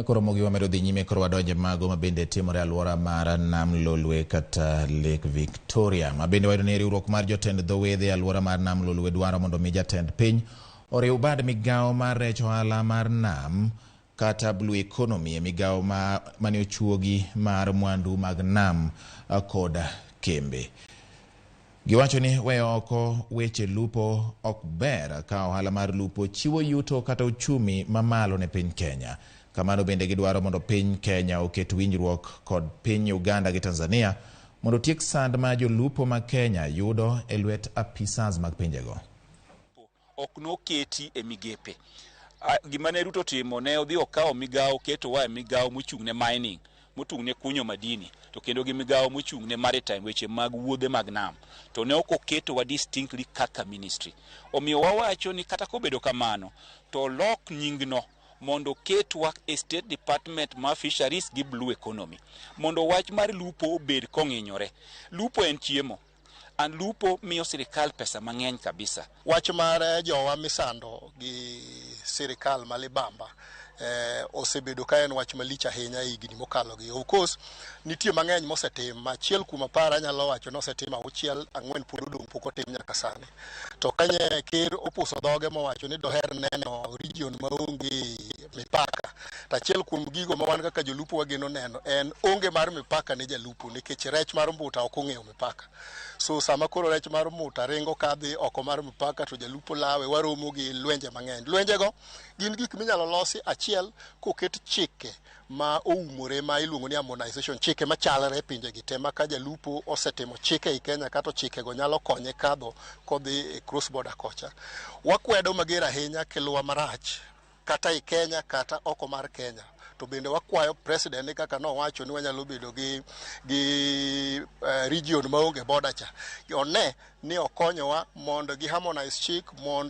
Koro mogi wamedo dhi nyime koro wadonje mago mabende timore alwora mar Nam Lolwe kata Lake Victoria. Mabende wayudo ni riwruok mar jotend dho wedhe e alwora mar Nam Lolwe dwaro mondo mi jatend piny oriw bad migawo mar rech ohala mar nam kata Blue Economy e migawo ma mane ochuogi mar mwandu mag nam kod kembe. Giwacho ni weyo oko weche lupo ok ber ka ohala mar lupo chiwo yuto kata uchumi mamalo ne piny Kenya. Kamano bende gidwaro mondo piny Kenya oket winjruok kod piny Uganda gi Tanzania mondo otiek sand ma jolupo ma Kenya yudo e lwet apisas mag pinjego. Ok noketi e migepe. Gima ne Ruto timo ne odhi okawo migawo oketowa e migawo mochung' ne mining, mochung' ne kunyo madini, to kendo gi migawo mochung' ne maritime, weche mag wuodhe mag nam. To ne ok oketowa distinctly kaka ministry. Omiyo wawacho ni kata kobedo kamano, to lok nyingno mondo oketwa e State Department mar Fisheries gi Blue Economy. Mondo wach mar lupo obed kong'inyore. Lupo en chiemo. And lupo miyo sirikal pesa mang'eny kabisa. Wach mar jowa misando gi sirikal ma libamba osebedo ka en wach malich ahinya e higni mokalo gi. Of course, nitie mang'eny mosetim. Achiel kuom 10 anyalo wacho ni osetim 6, 4 pod odong' pok otim nyaka sani. To kanye ker opuso dhoge mowacho ni doher neno region maonge mipaka. To achiel kuom gigo ma wan kaka jolupo wageno neno en onge mar mipaka ne jalupo, nikech rech mar mbuta ok ong'eyo mipaka. So sama koro rech mar mbuta ringo kadhi oko mar mipaka to jalupo lawe, waromo gi lwenje mang'eny. Lwenjego gin gik minyalo losi achiel koket chike ma oumore ma iluongo ni harmonization, chike machalre e pinje gi te, ma ka jalupo osetimo chike ei Kenya ka to chikego nyalo konye kadho kodhi e cross border kocha. Wakwedo mager ahinya kiluwa marach kata ei Kenya kata oko mar Kenya. To bende wakwayo president ni kaka nowacho ni wanyalo bedo gi region maonge border cha, one ni okonyowa mondo gi harmonize chik mondo